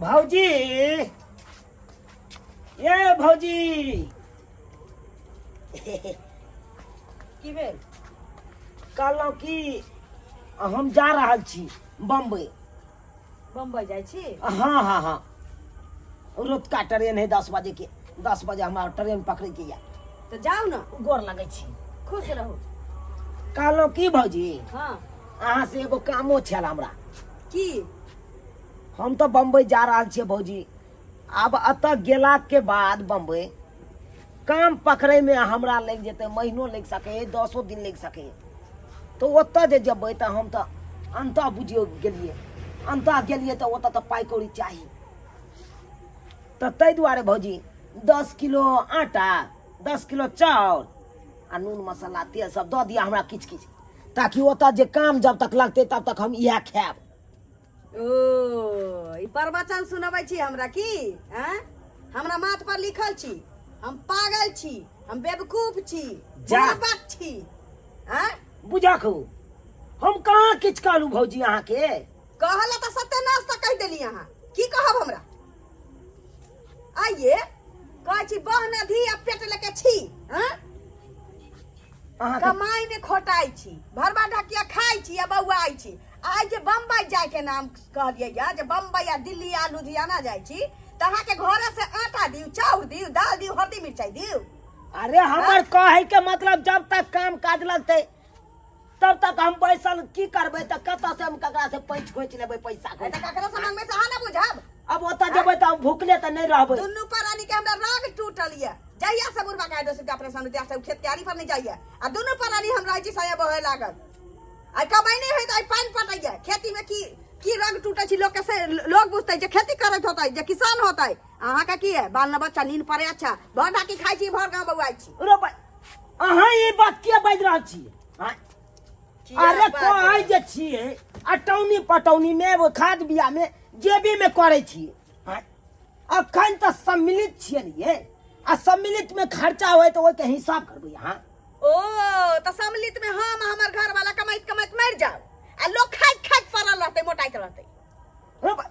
भौजी, ये भौजी। की भेल? कहलहुँ कि हम जा रहल छी बम्बई। बम्बई जाइ छी? हाँ हाँ हाँ, रतुका ट्रेन है 10 बजे के, 10 बजे हमरा ट्रेन पकड़े के या। तऽ जाउ ने। गोर लगै छी। खुश रहू। कहलहुँ की भौजी, हाँ, अहाँ से एगो कामो छल हमरा। की? हम तऽ बम्बई जा रहल छियै भौजी। आब एतऽ गेलाके बाद बम्बई काम पकड़ैमे हमरा लागि जेतै, महीनो लागि सकैए, 10 दिन लागि सकैए। तऽ ओतऽ जे जेबै तऽ हम तऽ अन्तः बुझियौ गेलियै, अन्तः गेलियै तऽ ओतऽ तऽ पाइ कौड़ी चाही। तऽ ताहि दुआरे भौजी 10 किलो आटा, 10 किलो चाउर आ नून मसाला तेल सब दऽ दिअ हमरा किछु किछु, ताकि ओतऽ जे काम जब तक लगतै तब तक हम इएह खायब। ओ ई प्रवचन सुनबै छी हमरा की? आँय, हमरा माथ पर लिखल छी हम पागल छी, हम बेवकूफ छी, जा। बुड़बक छी। आँय? बुझक हम कहाँ किछु कहलहुँ भौजी अहाँके? कहला तऽ सत्यनाश तऽ कहि देली अहाँ। की कहब हमरा? आइये कहै छी बहना धी आ पेट लेके छी। आँय? अहाँके कमाई में खोटाई छी, भरबा ढकिया खाई छी आ बौआई छी। आइ जे बम्बई जाय के नाम कहलियै या जे बम्बई आ दिल्ली आ लुधियाना जाइ छी तऽ अहाँके घरे से आटा दियौ, चाउर दियौ, दाल दियौ, हल्दी मिरचाई दियौ? अरे हमर कहै के मतलब जब तक काम काज लगतै तब तक हम बैसल की करबै? तऽ कतऽ से हम ककरा से पैंच खोचि लेबै पैसा? तऽ ककरो से मांगबै से अहाँ ने बुझब। अब ओतऽ जेबै तऽ भूखले तऽ नहि रहबै। दुनू प्राणी के हमरा राग टूटल ये जहिया से बुढ़बा के हाइड्रोसिल के ऑपरेशन होतै से खेत के आरी पर नहीं जाइए आ दुनू प्राणी हम रहै छी सया बहे लागल। आइ कमाइ नहि होइत, आइ पानि पटैया खेती में की की रंग टूटे छी लोग के से लोग बुझतै जे खेती करैत होतै, जे किसान होतै। अहाँ के की है? बाल न बच्चा नींद पड़े अच्छा भर ढाकी खाइ छी, भर गाँव बौआइ छी। रो भाई, अहाँ ई बात किया बाजि रहल छी? आँय? किया अरे बाजि कहै रहल? जे छियै अटौनी पटौनी में वो खाद बिया में जेबी में करै छी। आँय? अखन तऽ सम्मिलित छियै ने ये, आ सम्मिलित में खर्चा होय तऽ ओहिके हिसाब करबै अहाँ। ओ तऽ सम्मिलित में हम आ हमर घर वाला कमाइत कमाइत मरि जाउ आ लोग खाइत खाइत पड़ल रहतै, मोटाइत रहतै। रो बा,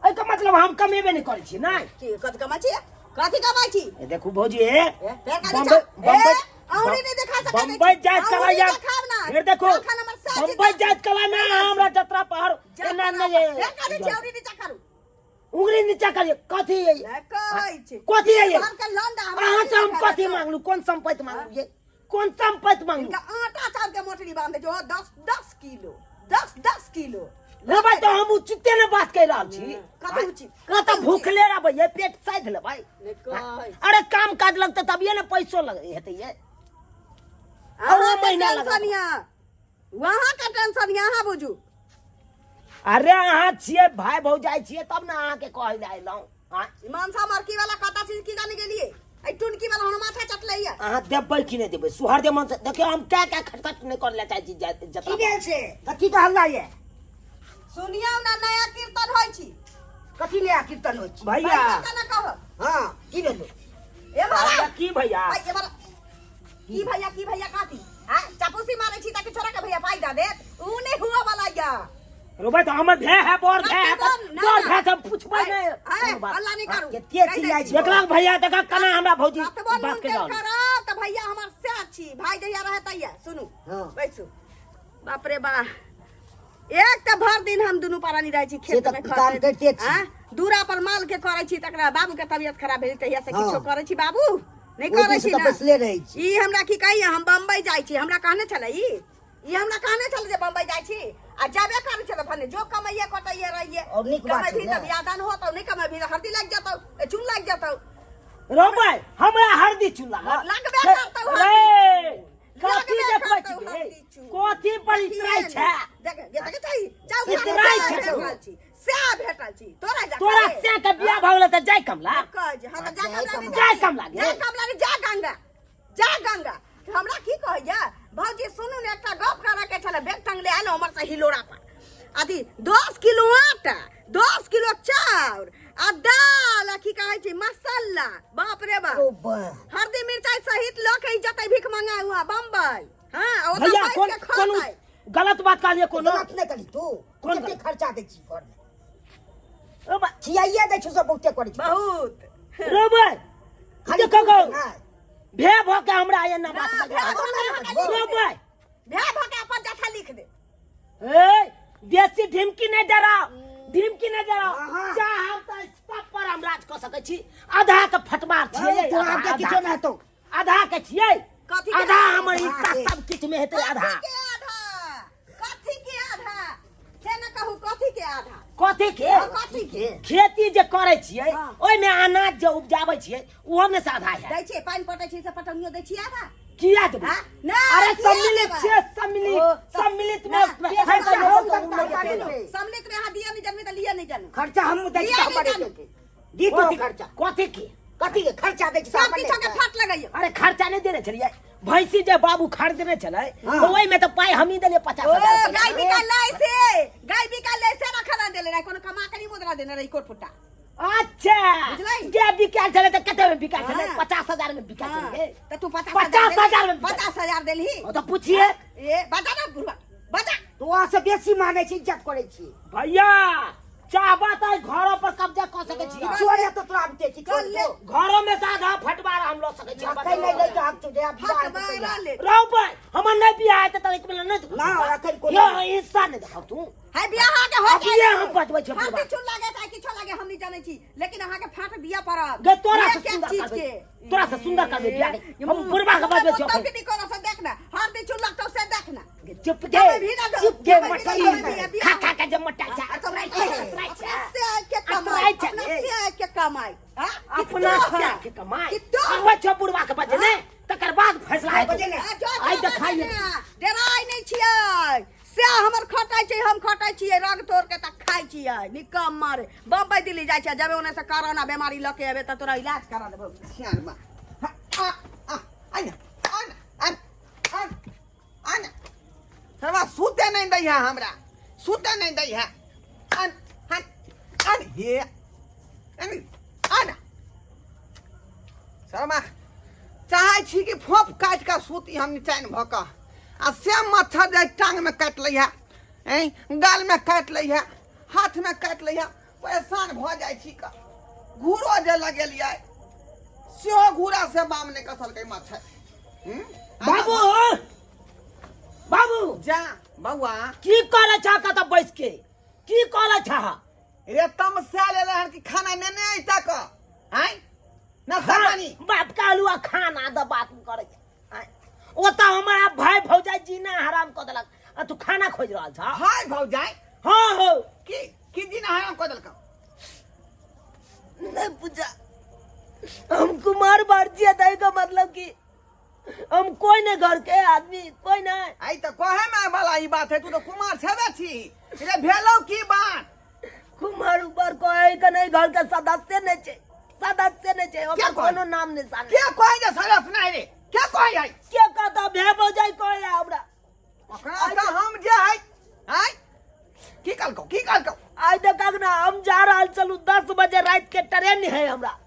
एहिके मतलब हम कमेबे नहि करै छी नहि? की कथी कमाइ छी? कथी कमाइ छी? ए देखू भौजी, ए ए, फेर कथी बम्बई छौ? ए, बम्बई औरी नहि देखा सकै छी। बम्बई जाइत औरी कला या देखाब ना। फेर देखू, जखन हमर साजी बम्बई जाइत कला में हमरा जतरा पहाड़ जतरा एना नहि पहाड़। फेर कथी छी? औरी नीचा करू। उंगली नीचा करिए कथी है? ए, कहै छी। कथी है ये? घर के लौंडा हमरा अहाँ से हम देखा कथी देतौ। मांगलू? कोन संपत्ति मांगलू ये? कोन संपत्ति मांगलू? इनका आटा चाउर के मोटरी बांधे जो 10 10 किलो, 10 10 किलो। रे भाई, तो हम उचिते ने बात कहि रहल छी। कथी उचित? कतऽ कथी उचित? भूखले रहबै ये, पेट साधि लेबै। ने कहै। अरे काम काज लगतै तभिए ने पैसो लग हेतै ये। अहाँ और के महीना टेंशन लगत। यऽ, वहाँ के टेंशन यऽ, अहाँ बुझू। अरे अहाँ छियै भाई भौजाई छियै तब ने अहाँके कहै लए अयलहुँ। आँय? ई मनसा मरकी वाला कता चीज की जाने गेलिए? एहि टुनकी वाला हमर माथा चटलै ये। अहाँ देबै कि नहि देबै? सुहर दे मन से। देखियौ हम क्या क्या खटखट नहि कर ले चाहै छी जतरा। की भेल से? कथी के हल्ला ये? सुनियौ ना, नया कीर्तन होइ छी। कथी नया कीर्तन होइ छी? भैया। पैसा केना कहब? हाँ, की भेलो? ए मारा। की भैया? आई, ए मारा। की भैया, की भैया काती? हां, चापूसी मारे छी ताकि छोरा के भैया पाई दा देत। ऊ नहीं हुआ वाला या। रोबे तो हमर भे है, बड़ भे है, ना, बड़ ना। भे से पूछबै आय, नहीं। आय, कोनो बात। हल्ला नहीं करू। केते कहि दै चिल्लाइ छी। छी? देखलक भैया, देखा केना हमरा भौजी कतबो बात नून के तेल रहल। करब तऽ भैया हमर सएह छी। भाई जहिया रहे तहिया सुनू। हाँ। बैसू। बाप रे बा, एक तऽ भर दिन हम दुनू प्राणी रहै छी से खेत तऽ में काम खटैत। करिते छी। आँय? दूरा पर माल के करै छी, तकरा बाबू के तबियत खराब भेल तहिया से हाँ। किछो करै छी बाबू नहि ओहि करै दिनसँ छी तऽ ना। बैसले रहै छी। ई हमरा की कहिया हम बम्बई जाइ छी, हमरा कहने छलै ई, ई हमरा कहने छलै जे बम्बई जाइ छी आ जाबे करै छलै भने जो कमैये कटैये रहिये। और नीक बात कमेबही छै ने। तऽ बियाह दान होतौ, नहि कमेबही तऽ हरदी लागि जेतौ, ए, चून लागि जेतौ। रो भाई, हमरा हरदी चून लागल। लगबे करतौ रे, हरदी चून। कथी लगबे देखबै करतौ छी हरदी चून। कथी पर इतराइ देखिए छै? ने। देख, देख, देख, छै। जाउ, इतराइ सएह छै। भेटल छी, सएह भेटल छी। तोरा जा तोरा करे। से के बियाह भऽ गेलै तऽ जाय कमला। कहै छै, हाँ तऽ जा जाय कमला रे, जाय कमला गे। जा कमला रे, जा गंगा, जा गंगा। हमरा की कहैया भौजी, सुनू ने, एकटा गप करऽ के छलै। बैग टंगले आयल हमर से हिलोरा पर अथी 10 किलो आटा, 10 किलो चाउर आ दाल आ की कहै छै मसाला। बाप रे बाप, ओ बा। हल्दी मिरचाई सहित लऽ के जतै भीख मंगा हुआ बम्बई। हाँ, आ ओतऽ भैया, बैस कोन के कोन खतै। गलत बात कहलियै? कोनो गलत नहि करी तू। कोन कते गलत? खर्चा दै छी घरमे? ओ बा छियाइए दै छौ सब बहुते करै छै बहुत रोबै खाली देखो गौ हाँ। भे भ के हमरा एना बात ना, बजरा भे भ के अहाँके लिख दे। रोबै भे भ के अपन जथा लिख दे ए बेसी ढिमकी नहि डराओ ढिमकी नहि डराओ हाँ। चाहब तऽ सब पर हम राज कऽ सकै छी आधा के फटमार छियै तोरा आब के किछो नहि हेतौ आधा के छियै कथी के आधा आधा? हमर हिस्सा सब किछु में हेतै आधा कथी के आधा कथी के आधा से न कहू कथी के आधा कथी के हाँ, कथी के खेती जे करै छियै हाँ। ओहिमे अनाज जे उपजाबै छियै ओहो में से आधा है दै छियै पानि पटै छियै से पटौनियो दै छियै आधा किया देबै हाँ? नहि, अरे किया सम्मिलित देबै? छियै सम्मिलित ओ, तऽ- सम्मिलित में ना, खर्चा हम होत सब तऽ करबै। देबै। सम्मिलित में अहाँ दिअ नहि जानबै तऽ लिअ नहि जानू खर्चा हम दै लिअ छी नहि हमरे जानू। देतै। दी तो खर्चा कथी के कथी के खर्चा दै छी सब किछो के फाट लगैयौ अरे खर्चा नहीं देने छलियै भैंसी जे बाबू खरीदने छलै हाँ। तऽ ओहिमे तऽ पाइ हमही देलियै पचास ओ हजार गाय रुपैआ। बिका लै से गाय बिका लै से रखा ना देले रहे कोनो कमा के नहीं मुद्रा देने रही कोट फुटा अच्छा बुझलै? जे बिकायल छलै तऽ कते में बिकायल छलै हाँ। 50,000 में बिकायल हाँ, छलै तऽ तू पचास 50,000 में बिकायल। 50,000 देलही ओ तऽ पूछिए ए बता ना बुढ़वा बता तोरा से बेसी मानै छी इज्जत करै छी भैया चाहबा तऽ घरो पर कब्जा कऽ सकै छी किछो नहि तो तोरा आबते किछो कल ले। घरो में से आधा फटवार हम लऽ सकै छी अखन नहि लै के हक छौ जहिया बियाह हेतौ फटवारा तहिया। ले रहू भाई हमर नहि बियाह हेतै तऽ एक मिनट नहि देखू ना, अखन कोनो- यो हिस्सा नहि देखब तू है बियाह के हो अभिये हम बचबै छियै फाट बुढ़वा। चुन लागे चाहे किछो लागे हम नहीं जानै छी लेकिन अहाँ के फाट दिया पड़त गे तोरा से एक एक सुंदर चीज करबै के तोरा से सुंदर करबै बियाह के। हम बुढ़वा के बचबै छियै तब के निकोला से देख ना हर दिन चुन लगतौ से देख ना चुप गे जबै भी ना दो, चुप गे जबै भी ना मटई दो, जबै भी खा खा के जे मोटा छै आ तो अतराइ छै अतराइ अपना छै से आइ के कमाई अतराइ छै अपना से आइ के कमाई हाँ? कि अपना तोहर? से के कमाई कि तोहर? आबै छै बुढ़वा के बजने तकर बाद फैसला हेतै बजने। आ, जो, जो, आइ देखाइए बजने। डेराइ नहि छियै से हमर खटाइ छै हम खटाइ छियै रग तोड़ के तऽ खाइ छियै निकम मारे बम्बई दिल्ली जाइ छियै जबे ओने से कोरोना बेमारी लऽ के एबे तऽ तोरा इलाज करा देबौ सियान बा हाँ, आ आ आइ ना आ ना आ आ आ ना सरवा सुते नहीं दै है हमरा सुते नहीं दै है अन हन अन हे अन आ ना शर्मा चाहै छी कि फोप काटि कऽ सूती हम निचैन भऽ कऽ आ से मच्छर जे टांगमे काटि लै है ऐं गालमे काटि लै है हाथमे काटि लै है परेशान भऽ जाइ छी कऽ घूरो जे लगेलियै सेहो घूरा से बाम नहि कसलकै मच्छर हूँ? बाबू बाबू जा बौआ की करै छह कतऽ बैस के की करै छह रे तमसा लेले हन कि खाना नेने अइता क आँय नाश्ता पानी बाप का हलुआ खाना द बात करे आँय, ओतऽ हमरा भाई भौजाई जीना हराम कऽ देलक आ तू खाना खोज रहल छह हाय भौजाई हाँ हो की की दिन हराम कऽ देलकौ नहीं पूजा हम कुमार भारतीय दही का मतलब कि हम कोई नहीं घर के आदमी कोई नहीं आई तऽ कहे में वाला ई बात है तू तऽ कुमार छेबे छी रे भेलौ की बात कुमार ऊपर कोई के नहीं घर के सदस्य नहीं छे सदस्य नहीं छे ओकर क्या कहै? कोनो नाम निशान के कहे जे सरस नहीं रे के कहे है के कहता भे भौजाई कोई है हमरा ओकरा तऽ हम जे है आय की कहलकौ की कहलकौ आइ देखक ना हम जा रहल चलू 10 बजे रात के ट्रेन है हमरा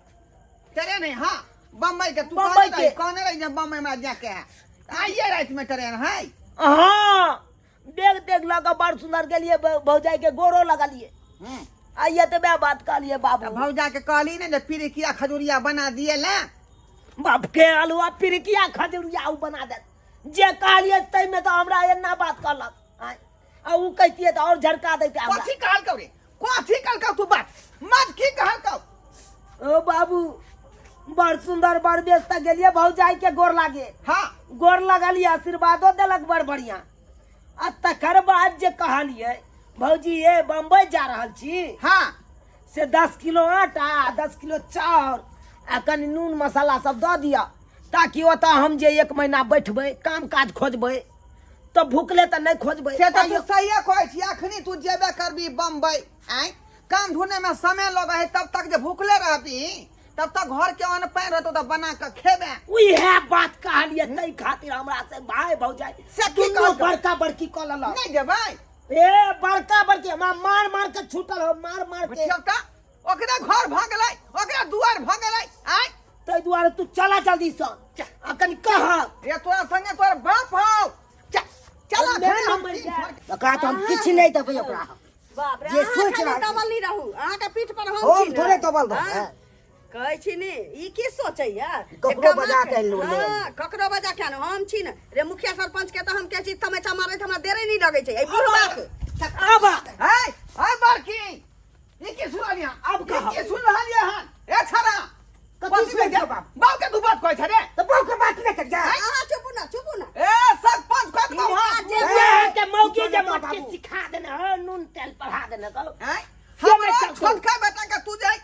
ट्रेन है हाँ बम्बई के तू बम्बई कहने के। रही कहने रही जे बम्बई में जाके है आइए रात में ट्रेन है हाँ बैग तेग लऽ कऽ बड़ सुंदर गेलिए भौजाई के गोरो लगलिए आइए तऽ वएह बात कहलिए बाबू भौजा के कहली ने जे पिरिकिया खजुरिया बना दिए ले बाप के अलुआ पिरिकिया खजुरिया उ बना दे जे कहलिए ताहिमे तऽ हमरा एना बात कहलक आँय, आ उ कहितियै तऽ और झड़का दैते हमरा कथी कहलकौ रे कथी कहलकौ तू बात मत की कहलकौ ओ बाबू बड़ सुंदर बड़ व्यस्त गेलिए भौजाई के गोर लागे हाँ गोर लगलिए आशीर्वादो देलक बड़ बढ़िया आ तकर बाद जे कहलिए भौजी ये बम्बई जा रहल छी हाँ से 10 किलो आटा आ 10 किलो चाउर आ कनि नून मसाला सब दऽ दिअ ताकि ओतऽ हम जे एक महीना बैठबै काम काज खोजबै तऽ भुखले तऽ नहि खोजबै से तऽ तू सहिए कहै छी अखनी तू जेबे करबी बम्बई आँय काम ढूंढे में समय लगे है तब तक जे भूखले रहबी तब तक घर के अन्न पानि रहतौ तऽ बना कऽ खेबे उएह बात कहलिए ताहि खातिर हमरा से भाय भौजाई से की दुनू कहलकौ? बड़का बड़की कऽ लेलक नहि जेबै ए बड़का बड़की हमरा मार मार के छूटल हो मार मार के बुझियौ तऽ ओकरा घर भऽ गेलै ओकरा दुआर भऽ गेलै आँय ताहि दुआरे तू चला जल्दी से आ कनि कह रे तोरा संगे तोर बाप हौ चल चल मेरे अखने हम नंबर तीन जाए। छोड़ ओकरा तऽ हम किछु नहि देबै ओकरा बाप रे जे अहाँ सोच खाली रहल छी। दबल नहि रहू अहाँके पीठ पर हम हम छी ने। थोड़े दबल रहब, हाँ? हैं? कहै छी ने ई की सोचैया ककरो बजा के आनि लो, ले हाँ, ककरो बजा के आनू हम छी ने रे मुखिया सरपंच के तऽ हम कहै छी तमेचा मारैत हमरा देरे नहि लगै छै एहि बुढ़बा के आब है है बड़की ई की सुन रहलियै हन? आब ई कह। की सुन रहलियै हन ए छड़ा कथी कथी सुनै के छियौ बाप? बाप के दू बात कहै छै रे तऽ बाप के बात नहि करिया अहाँ चुपू ना चुपू ना ए सरपंच कह दो हिनका हम जे उएह के मौकी जे बाबू। मोटकी सिखा देने हँ नून तेल पढ़ा देने कहो हैं से हमरा नहि चलतौ। छोटका बेटा के तू जे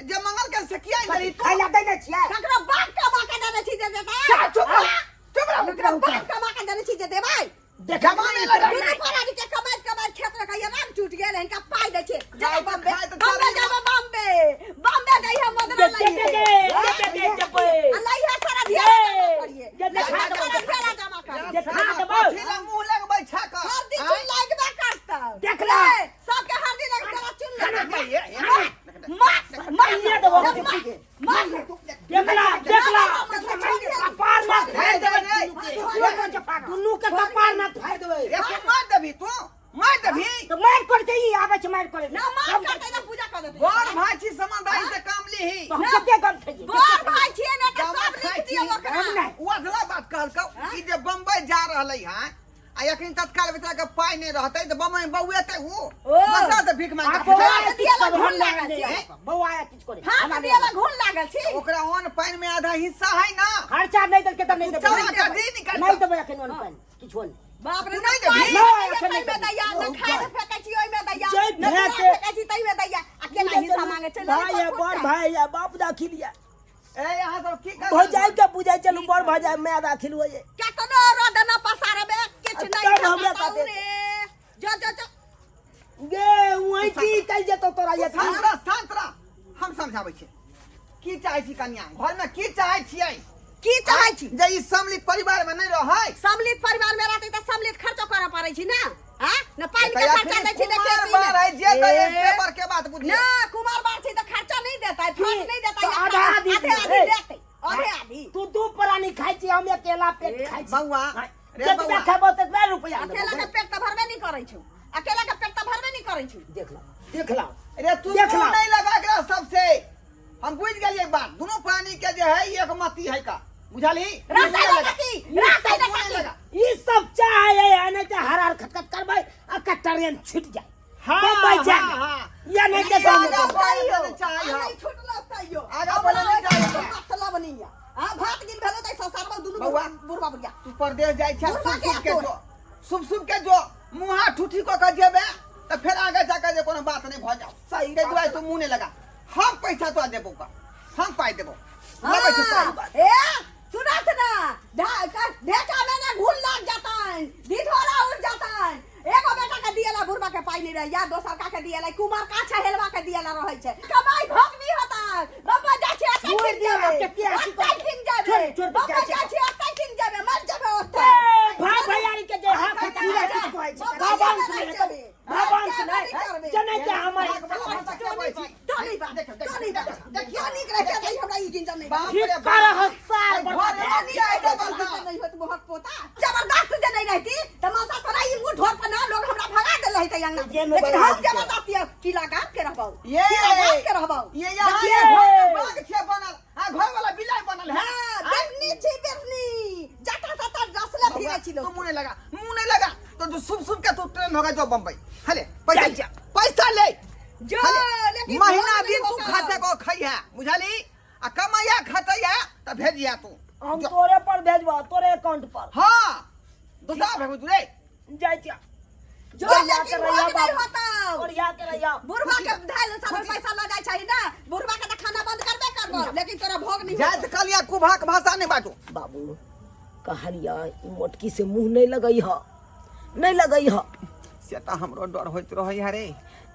जे मंगल के से किया नहीं तू खाइ ला दै ने छियै ककरो बाप कमा के देने छी जे देतै चल, चुप रह चुप रह ककरो बाप कमा के देने छी जे देबै देखा जमाने लगा दुनू परानी के कमाइत कमाइत खेत में कहिया राम टूट गेल हिनका पाइ दै छै खाइ जाओ तऽ- बम्बे खाइ तऽ बम्बे चली जाबो बम्बे बम्बे जइहे मदरा जे लइहे जे जे जे जे आ लइहे सारा धियारा जमा करिए जे जे खा लइहे देबौ, सारा धियारा जमा करिए जे खा देबौ। कथी लए मुँह लगबै छै कऽ हरदी चून लगबे करतौ देख ला। ए, सबके हरदी लग तोरा चून लगबे ये, ये, मार मार ये देबो। मार देखला देखला कपार ना फाड़ देबै दुनू के कपार ना फाड़ देबै ए, तू मार देबही तू मार देबही तऽ मारि पड़तै ई आबै छै मारि करै ना मार करतै ना पूजा कर देतै बड़ भाई छी समझदारी से काम लीही तऽ हम कते गम खैयै बड़ भाई छियै ने तऽ जमा सब खाइ लिख दियौ छी। ओकरा हम नहि ओ अधला बात कहलकौ ई जे बम्बई जा रहलै हँ आ एखन तत्काल बेचारा के पाइ नहि रहतै तऽ बम्बई में बौएतै ओ ओ। दोसरा से भीख आ मांगि बौआ के हाथ दिया किछु घुन हम लागल नहि छै। बौआ किछु करे हाथ दिया घुन लागल छी ओकरा अन्न पानि में आधा हिस्सा है ना खर्चा नहि देलकै तऽ नहि तू देबै चला के दे निकाल नहि देबै एखन अन्न पानि किछो नहि बाप रे तू नहि देबही? नहि, एखन नहि मे दैया न खाद फेकै छी ओइ मे दैया जय न भए दवा के- फेकै छी तै मे दैया आ केना हिस्सा मांगे छै भाई है बड़ भाई है बाप दाखिल है ए यहाँ सब की कर भौजाई के बुझाई चलू बड़ भौजाई मैं दाखिल हो जाए केतनो रद न पसारबे किछु नहि तब हमरा बताउ साथे। रे जो जो जो गे वही की कहि जेतो तोरा ये शांत रह शांत रह हम समझाबै छी की चाहै छी कन्या घर में की चाहै छियै की चाहै छी जे ई सम्मिलित परिवार में नहि रहै सम्मिलित परिवार में रहतै तऽ सम्मिलित खर्चो करऽ पड़ै छै ने हाँ न पानि के तऽ खर्चा अखनी दै छै ने कुमार खेती बार में है जे दै ए, से पर के बात बुझिए ना कुमार बार छै तऽ खर्चा नहीं देतै फंड नहीं देतै तऽ या आधा खाना- आधी आधे आधी ए। देतै आधे आधी तू दू प्राणी खाइ छी हम अकेला पेट खाइ छी बौआ रे जतबे बौआ खेबो ततबे रुपया देबो। अकेला के पेट तऽ भरबे नहीं करै छौ अकेला के पेट तऽ भरबे नहीं करै छौ देख ला देख ला रे तू देख मुंह ला। नहीं लगा एकरा सबसे हम बुझ गेलिए एक बात दोनों प्राणी के जे है एक मती है का बुझाली रास्ता लगा की रास्ता लगा की ई सब चाहे है नहीं तो हर हर खटखट करबै आ के ट्रेन छूट जाए हाँ, बम्बई जाए हाँ, हाँ। या नहीं तो ये गाँव में आगा बम्बई। बढ़े नहीं चाही हम। नहीं छूटलो तैयो आगा बढ़े नहीं चाही हमरा। मतलब नहीं है हां भात गिन भेलो तै संसार में दुनू बौआ। बुढ़वा बुढ़िया तू परदेश जाइ छै बुढ़वा शुभ के शुभ के तोर। जो शुभ शुभ के जो मुहा ठूठी कऽ के जेबे तऽ फेर आगे जाके जे कोनो बात नहीं भऽ जाओ सही ताहि बात। दुआरे तू मुँह नहीं लगा हम पैसा तोरा देबो का हम पाइ देबो लगै छौ हाँ, तोरा ई बात। ए सुनत ना ढेका में ना घुल लाग जातन ढिढोरा उड़ जातन एगो बेटा के दिएला बुढ़बा के पाई नहीं रहे या दोसर का के दिएला कुमार का छै हेलवा के दिएला रहै छै कमाई भोग नहीं होता बम्बई जाइ छै ओतै छोड़ किन दियौ, जेबै आब कते अथी ओतै किन जेबै छोड़, छोड़, बम्बई जाइ छै। जाइ छै ओतै किन जेबै मर जेबै ओतै भाई भैयारी के जे हक है पूरा किछु कहै छै भगवान सुनै भगवान सुनै जनै के हमर बाप ठीक रे कर बाप। हस्सार घर में की आइ देबल का? जबरदस्त जे नहीं रहती त मौसा तोरा ई मुंह ढोर पर ना लोग हमरा भगा देल रहते अंगना जे नो लेकिन हम भगा जबरदस्ती किला गाम के रहबौ ये किला गाम के रहबौ ये यहाँ देखिए। ये घर में बाघ छै बनल आ घर वाला बिलाइ बनल है हां बेरनी छी बेरनी जटा तटा रसले फिरे छी तू लोग मुंह नहीं लगा मुंह नहीं लगा तो तू सुब सुब के तू ट्रेन होगा जो बम्बई हले पैसा जा, जा। पैसा ले जो हले। लेकिन महीना भोग दिन नहीं तू होता। खर्चा को खाई है बुझाली आ कमाया खतैया त भेजिया तू हम जो। तोरे पर भेजबा तोरे अकाउंट पर हाँ दूसरा भेजू तू रे जाइ छी जो बढ़िया लेकिन के रहिया भोग नहीं बाबू। होता बढ़िया के रहिया बुढ़वा के धायल सब पैसा ल जाय छै ना बुढ़वा के त खाना बंद करबे करबो लेकिन तोरा भोग नहीं जात कलिया कुभाक भाषा नहीं बाजू बाबू कहलिया ई मोटकी से मुंह नहीं लगई ह नहीं लगई ह से तऽ हमरो डर होइत रहै है रे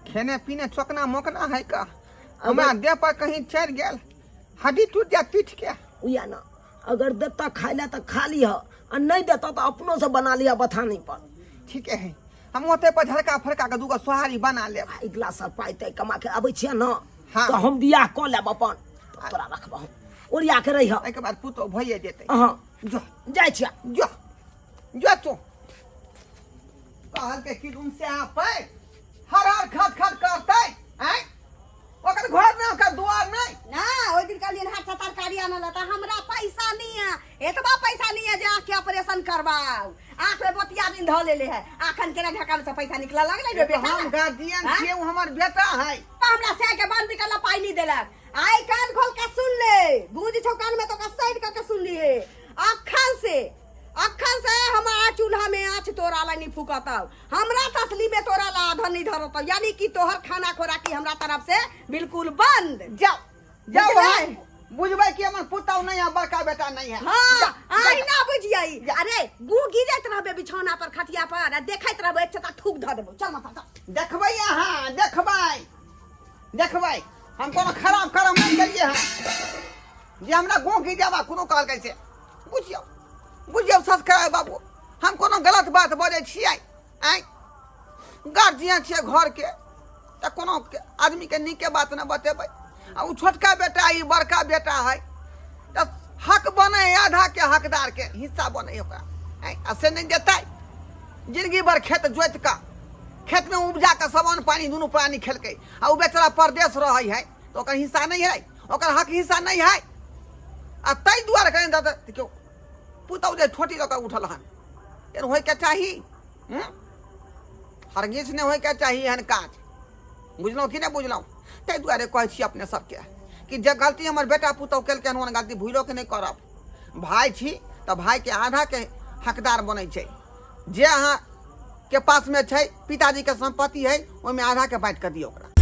खेने पीने चोकना मोकना है का हमरा देह पर कहीं चढ़ि गेल हड्डी टूट जायत पीठ के उया ना अगर देता खाय ला तऽ खा लिह आ नहीं देता तऽ अपनो से बना लिह बथानी पर ठीके है हम ओते पर झड़का फड़का के दूगो सोहारी बना लेब आ अगिला साल पाइ ताइ कमा के अबै छियै ने हाँ। तऽ हम बियाह कऽ लेब अपन तऽ तोरा रखबह हम ओरिया के रहिह एहिके बाद पुतोह भइए जेतै अहाँ जो जाइ छियै जो जो तू कहलकै कि तुम से आपै हर हर खट खट करतै आँय ओकर घर नहि ओकर दुआर नहि ना ओहि दिन कहलियनि हाथ से तरकारी आनल तऽ हमरा पैसा नहीं है एतबा पैसा नहीं है जे आँख के ऑपरेशन करवाओ आँख में मोतिया बिन धऽ लेले है आखन केना ढका में से पैसा निकलऽ लगलै रे बेटा हम गार्जियन हाँ? छियै ओ हमर बेटा है तऽ हमरा सह के बंद करला पाइ नहीं देलक आइ कान खोल के सुन ले गूंज छौ कान में तो ओकरा साइड कऽ के सुन लिए अखन से अखन से हमारा चूल्हा में आँच तोरा ला नहीं फूकतौ हमरा तसली में तोरा ला आधा नहीं धरतौ यानी कि तोहर खाना खोराकी हमरा तरफ से बिल्कुल बंद जाओ जाओ बुझलै? भाई बुझबै कि हमर पुतहु नहीं है बड़का बेटा नहीं है हाँ जा, आई जा। ना बुझियई अरे गू गिरैत रहबे बिछौना पर खटिया पर आ देखैत रहबे एक चता थूक धऽ देबो चल माता चल देखबै अहाँ देखबै देखबै हम कोनो खराब कर्म नहि केलियै हँ जे हमरा गाँव गिजाबा कोनो कहलकै से बुझियौ बुझियौ सब्सक्राइब बाबू हम कोनो गलत बात बजै छियै आँय गार्जियन छियै घरके तऽ कोनो आदमीके नीके बात नहि बतेबै आ ओ छोटका बेटा ई बड़का बेटा है तऽ हक बनै है आधाके हकदारके हिस्सा बनै है ओकरा आँय आ से नहि देतै जिंदगी भर खेत जोति कऽ खेतमे उपजा कऽ सब अन्न पानि दुनू प्राणी खेलकै आ ओ बेचारा परदेश रहै है तऽ ओकर हिस्सा नहि है ओकर हक हिस्सा नहि है आ ताहि दुआरे कनि दादा देखियौ पुतहु जे ठोटी लऽ कऽ उठल हन एहन होइके चाही हूँ? हरगिज नहि होइके चाही एहन काज बुझलहुँ कि नहि बुझलहुँ ताहि दुआरे कहै छी अपने सबके कि जे गलती हमर बेटा पुतहु केलकै हन ओहन गलती भूलो के नहि करब भाय छी तऽ भायके आधाके हकदार बनै छै जे अहाँ के पासमे छै पिताजीके सम्पत्ति है ओहिमे आधाके बाँटि कऽ दियौ ओकरा।